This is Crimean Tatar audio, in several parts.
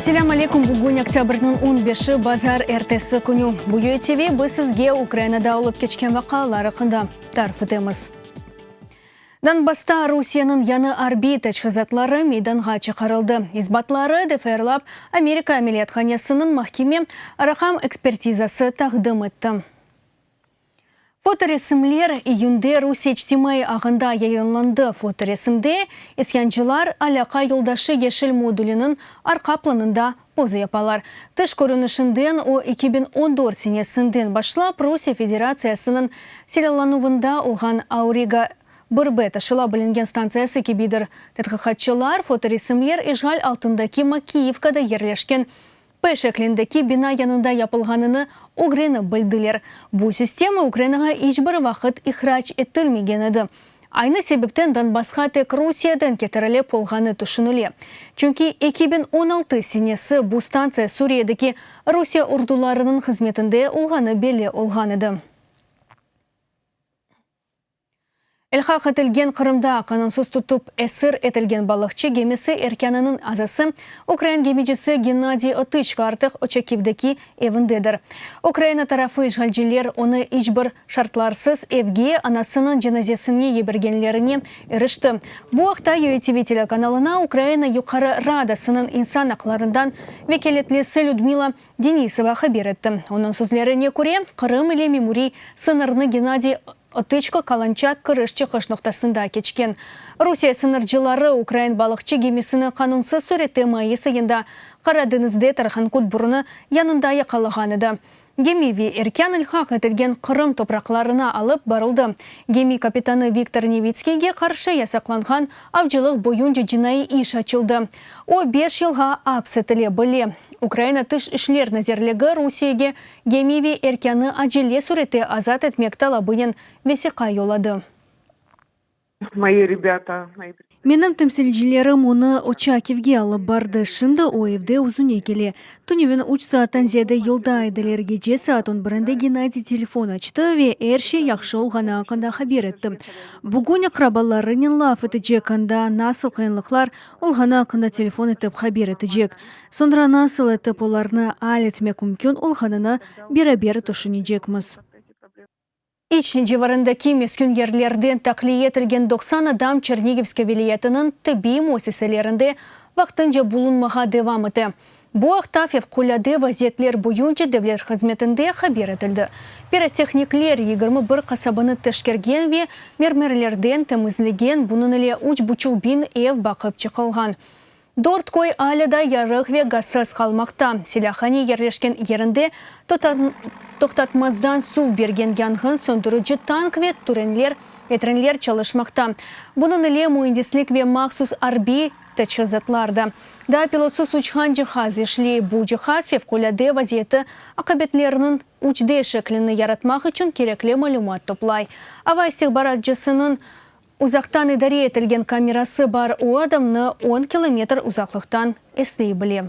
Selâm aleyküm, bugün oktâbrniñ on beşi, bazar ertesi künü. Bu UATV, biz sizge Ukrainada olıp keçken vaqialar aqqında tarif etemiz. Donbassta Rusiyeniñ yañı arbiy teçhizatları meydanğa çıqarıldı. İsbatları DFRlab Amerika ameliyathanesiniñ mahkeme raqam ekspertizası taqdim etti. Fotoresimler iyünde Rusiye içtimaiy ağında yayınlandı. Fotoresimde isyancılar alâqa yoldaşı yeşil moduliniñ arqa planında poza yapalar. Tış körünişinden o, 2014 senesinden başlap Rusiye Federatsiyasınıñ silâlanuvında olğan Auriga 1B taşıla bilingen stantsiyası kibidir. Tedqiqatçılar, fotoresimler işğal altındaki Makiyevkada yerleşken P şeklindeki bina yanında yapılğanını ögrenip bildiler. Bu sistema Ukrainağa iç bir vaqıt ihrac etilmegen edi. Aynı sebepten Donbassqa tek Rusiyeden ketirilip olğanı tüşünile. Çünki 2016 senesi bu stantsiya Suriyedeki Rusiye ordularınıñ hızmetinde olğanı belli olğan edi. İlhaq etilgen Qırımda qanunsız tutıp esir etilgen balıqçı gemisi erkânınıñ azası, ukrain gemicisi Gennadiy Otıçko artıq Oçakivdeki evindedir. Ukraina tarafı işğalciler onı iç bir şartlarsız evge, anasınıñ cenazesine yibergenlerine irişti. Bu aqta UATV telekanalına Ukraina Yuqarı Radasınıñ insan aqlarından vekâletlisi Lüdmila Denisova haber etti. Onıñ sözlerine köre, Qırım ile memuriy sıñırnı Gennadiy Otıçko Kalançak kiriş-çıqış noqtasında keçken. Rusiye sıñırcıları ukrain balıqçı gemisini qanunsız sürette mayıs ayında Qara deñizde Tarhankut burunı yanında yaqalağan edi. Gemi ve erkân ilhaq etilgen Qırım topraqlarına alıp barıldı. Gemi kapitanı Viktor Nevitskiyge qarşı yasaqlanğan avcılıq boyunca cinaiy iş açıldı. O, beş yılğa aps etile bile. Ukraina Tış işler nazirligi Rusiyege gemi ve erkânı acele sürette azat etmek talabınen vesiqa yolladı. Moyi rebâta, moyi. Menim temsilcilerim onı Oçakivge alıp bardı. Şimdi o evde özüne kele. Tünevin üç saattan ziyade yolda ediler. Gece saat on birinde Gennadiy telefon açtı ve er şey yahşı olğanı aqqında haber etti. Bugün aqrabalarınen laf etecek, anda nasıl qıyınlıqlar olğanı aqqında telefon etip haber etecek. Soñra nasıl etip olarnı al etmek mümkün olğanını beraber tüşünecekmiz. İçni civarındaki meskün yerlerden tahliye etilgen 90 adam Çernigivska vilâyetiniñ tibbiy müessiselerinde vaqtınca bulunmağa devam ete. Bu aqta Fevqulâde vaziyetler boyunca devlet hızmetinde haber etildi. Pirotehnikler 21 qasabanı teşkergen ve mermerlerden temizlegen, bunıñ ile üç buçuq biñ ev baqıp çıqılğan. Dört köy alâ da yarıq ve gazsız qalmaqta. Silâhane yerleşken yerinde toqtatmazdan suv bergen yanğın söndürici tank ve turenler ve trenler çalışmaqta. Bunıñ ile müendislik ve mahsus arbiy teçhizatlar da. Daa pilotsız uçqan cihaz işley. Bu cihaz fevqulâde vaziyeti aqibetleriniñ 3D şeklini yaratmaq içün kerekli malümat toplay. Ava istihbaratcısınıñ Uzaqtan idare etilgen kamerası bar, o adamnı on kilometr uzaqlıqtan esley bile.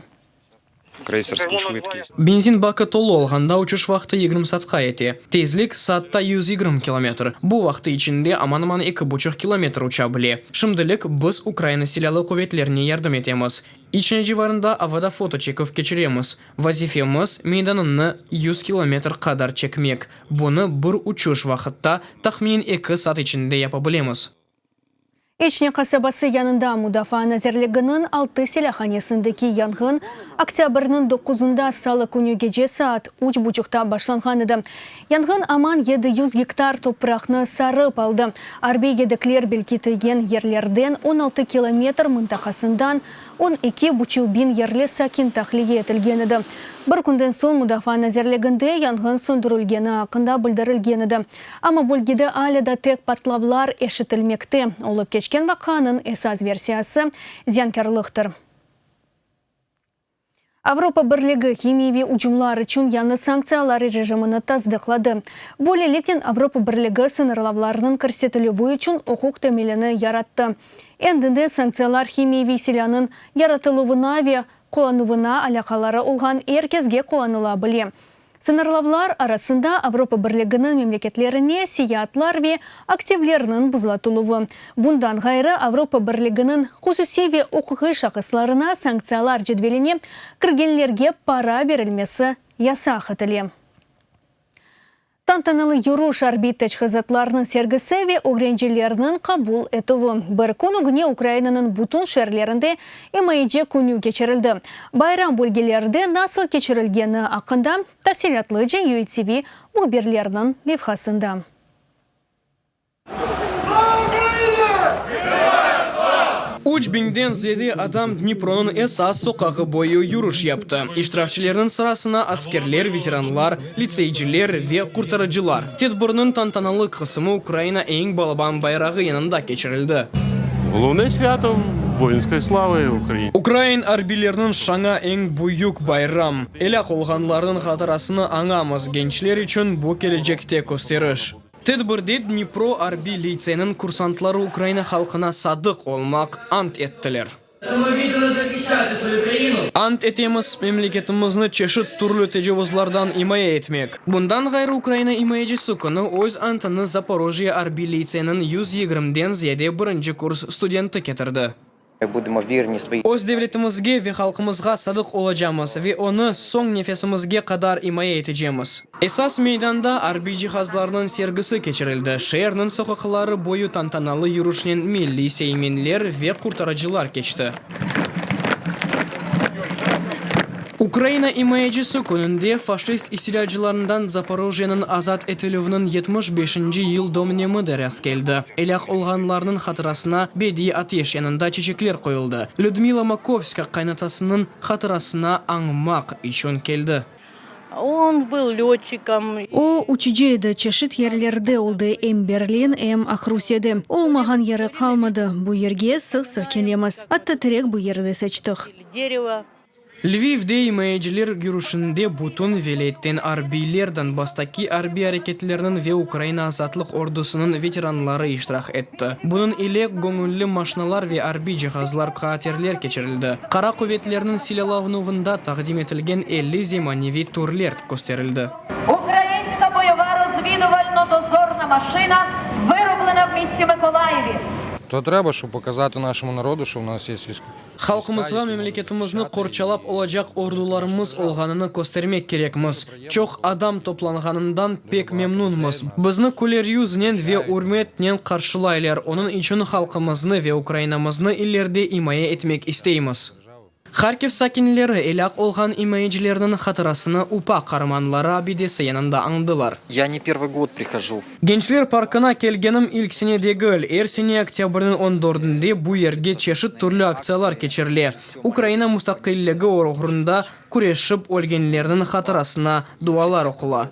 Benzin bakı tolu olğanda uçuş vaqtı 20 saatqa yete. Tezlik, saatta 120 kilometr. Bu vaqtı içinde aman-aman eki buçuq kilometr uça bile. Şimdilik biz Ukraina Silâlı Quvetlerine yardım etemiz. İçne civarında avada foto çeküv keçiremiz. Vazifemiz, meydanınnı 100 kilometr qadar çekmek. Bunı bir uçuş vaqıtta, tahminen eki saat içinde yapa bilemiz. İçne qasabası yanında Mudafaa nazirliginiñ altı silâhanesindeki yanğın oktâbrniñ doquzında salı künü gece saat üç buçuqta başlanğan edi. Yanğın aman 700 gektar topraqnı sarıp aldı. Arbiy yedekler belkitilgen yerlerden 16 kilometr mıntaqasından 12 buçuq biñ yerli sakin tahliye etilgen edi. Bir künden soñ Mudafaa nazirliginde yanğın söndürilgeni aqqında bildirilgen edi. Amma bölgede alâ da tek patlavlar eşitilmekte. Olıp keçken vaqianıñ esas versiyası, ziyankârlıqtır. Avropa Birligi himiyeviy ucumlar içün yañı sanktsiyalar rejimini tasdıqladı. Böyleliknen Avropa Birligi sıñırlavlarnıñ kirsetilüvi içün uquq temelini yarattı. Endiden sanktsiyalar himiyeviy silânıñ yaratıluvına ve qullanuvına alâqaları olğan er kesge qullanıla bile. Sıñırlavlar arasında Avropa Birliginiñ memleketlerine seyaatlar ve aktivlerniñ buzlatıluvı. Bundan ğayrı, Avropa Birliginiñ hususiy ve uquqiy şahıslarına sanktsiyalar cedveline kirgenlerge para berilmesi yasaq etile. Tantanalı yürüş, arbiy teçhizatlarnıñ sergisi ve ögrencilerniñ qabul etüvi. Bir kün ögüne Ukrainanıñ bütün şeerlerinde İmayeci künü keçirildi. Bayram bölgelerde nasıl keçirilgeni aqqında tafsilâtlıca UATV mühbirleriniñ levhasında. Üç biñden ziyade adam Dnipronıñ esas soqağı boyu yürüş yaptı. İştirakçilerniñ sırasına askerler, veteranlar, litseyciler ve qurtarıcılar. Tedbirniñ tantanalı qısımı Ukraina eñ balaban bayrağı yanında keçirildi. Ukrain arbiyleriniñ şaña eñ büyük bayram. Elâk olğanlarnıñ hatırasını añamız, gençler içün bu kelecekte kösteriş. Tedbirde Dnipro arbiy litseyiniñ kursantları Ukraina halqına sadıq olmaq ant ettiler. Ant etemiz, memleketimizni çeşit türlü tecavuzlardan imaye etmek. Bundan ğayrı Ukraina imayecisi künü öz antını Zaporojye arbiy litseyiniñ 120-den ziyade birinci kurs studenti ketirdi. Öz devletimizge ve halqımızğa sadıq olacamız ve onı soñ nefesimizge qadar imaye etecemiz. Esas meydanda arbiy cihazlarnıñ sergisi keçirildi, şeerniñ soqaqları boyu tantanalı yürüşnen milliy seymenler ve qurtarıcılar keçti. Ukraina imayecisi kününde faşist istilâcılarından Zaporojyeniñ azat etilüviniñ 75-nci yıl dönemi de rastkeldi. Elâk olğanlarnıñ hatırasına bediiy ateş yanında çeçekler qoyuldı. Lüdmila Makovska qaynatasınıñ hatırasına añmaq içün keldi. On byl lötçikom. O, uçucı edi, çeşit yerlerde oldı, em Berlin, em Aqrusiyede. Olmağan yeri qalmadı. Bu yerge sıq-sıq kelemiz. Atta terek bu yerde seçtik. Lvivde imayeciler yürüşinde bütün vilâyetten arbiyler, Donbasstaki arbiy areketlerniñ ve Ukraina Azatlıq Ordusınıñ veteranları iştirak etti. Bunıñ ile göñülli maşinalar ve arbiy cihazlar, katerler keçirildi. Qara quvetlerniñ silâlanuvında taqdim etilgen 50 zemaneviy türler kösterildi. Ukrainska boyova rozviduvalno-dozorna maşina vıroblena v misti Mıkolayivi. To treba, şob pokazati našemu narodu, şo v nas ye viyska. Halqımızğa memleketimizni qorçalap olacaq ordularımız olğanını köstermek kerekmiz. Çoq adam toplanğanından pek memnunmız. Bizni küleryüznen ve ürmetnen qarşılaylar, onıñ içün halqımıznı ve Ukrainamıznı ileride imaye etmek isteymiz. Harkiv sakinleri elâk olğan imayecilerniñ hatırasını UPA Qaramanları abidesi yanında añdılar. Ya ne pervıy god prihojу v. Gençler parkına kelgenim ilk sene degil. Er sene oktâbrniñ on dördünde bu yerge çeşit türlü aktsiyalar keçirile. Ukraina mustaqilligi oğrunda küreşip ölgenlerniñ hatırasına dualar oqula.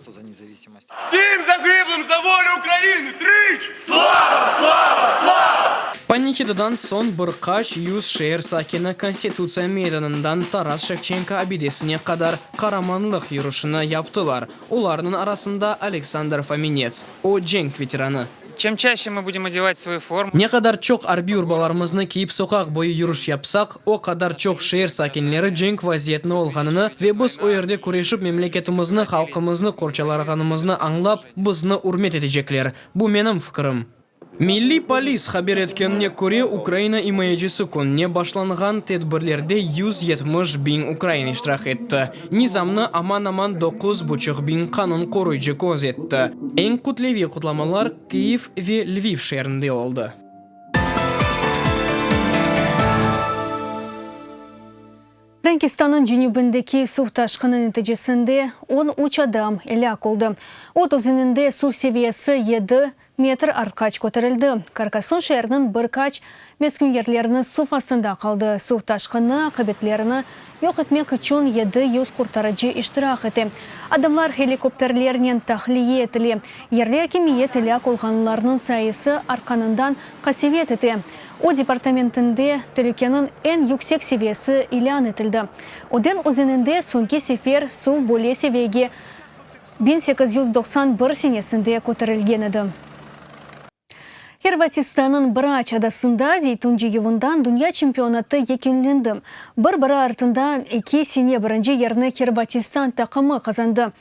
Vsim zagıblım za volю Ukrainı, trıç! Slava! Slava! Slava! Panihidadan soñ bir qaç yüz şeer sakini Konstitutsiya meydanından Taras Şevçenko abidesine qadar qaramanlıq yürüşini yaptılar. Olarnıñ arasında Aleksandr Fominets, o cenk veteranı. Çem çaşçe mı budem odevat svoyu formu. Ne qadar çoq arbiy urbalarımıznı kiyip soqaq boyu yürüş yapsaq, o qadar çoq şeer sakinleri cenk vaziyetini olğanını ve biz o yerde küreşip memleketimizni, halqımıznı qorçalarğanımıznı añlap, bizni ürmet etecekler. Bu menim fikirim. Milliy polis haber etkenine köre, Ukraina imayecisi kününe başlanğan tedbirlerde 170 biñ ukrain iştirak etti. Nizamnı aman-aman 9,5 biñ qanun qoruyıcı köz etti. Eñ kütleviy qutlamalar Kyiv ve Lviv şeerinde oldı. Frenkistannıñ cenübindeki suv taşqını neticesinde 13 adam elâk oldı. Ot özeninde suv seviyesi yedi metr artqaç köterildi. Karkason şeeriniñ bir qaç meskün yerlerini suv astında qaldı. Suv taşqını aqibetlerini yoq etmek içün 700 qurtarıcı iştirak ete. Adamlar helikopterlernen tahliye etile. Yerli akimiyet elâk olğanlarnıñ sayısı artqanından qasevet ete. O departamentinde telükeniñ eñ yüksek seviyesi ilân etildi. Oden özeninde soñki sefer suv böyle seviyege 1891 senesinde köterilgen edi. Hırvatistannıñ Braç adasında zeytün cıyuvından dünya çempionatı yekünlendi. Bir-biri artından eki sene birinci yerni Hırvatistan taqımı qazandı.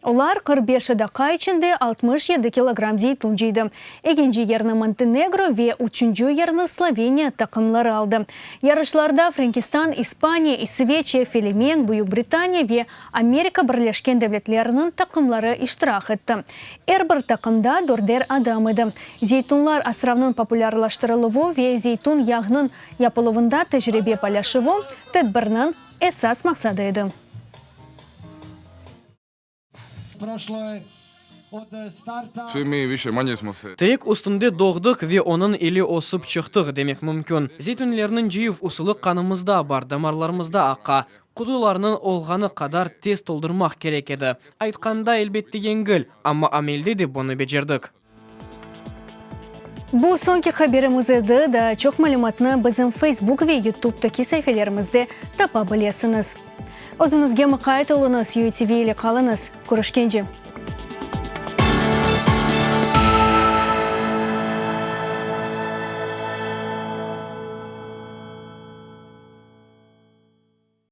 Olar 45 daqqa içinde 67 kilogramm zeytun cıydı. Ekinci yerni Montenegro ve üçünci yerni Sloveniya taqımları aldı. Yarışlarda Frenkistan, İspaniya, İsveçiya, Felemenk, Büyük Britaniya ve Amerika Birleşken Devletleriniñ taqımları iştirak etti. Er bir taqımda dörder adam edi. Zeytunlar asravnıñ populârlaştırıluvı ve zeytun yağnıñ yapıluvında tecribe paylaşuvı tedbirniñ esas maqsadı edi. Terek üstünde doğdıq ve onıñ ile ösip çıqtıq demek mümkün. Zeytünlerniñ cıyuv usulı qanımızda bar, damarlarımızda aqa. Qutularnıñ olğanı qadar tez toldurmaq kerek edi. Aytqanda, elbette, yengil, amma amelde de bunı becerdik. Bu soñki haberimiz edi. Daa çoq malümatnı bizim Facebook ve YouTubetaki saifelerimizde tapa bilesiñiz. Özüñizge muqayt oluñız, UATV ile qalıñız. Körüşkence!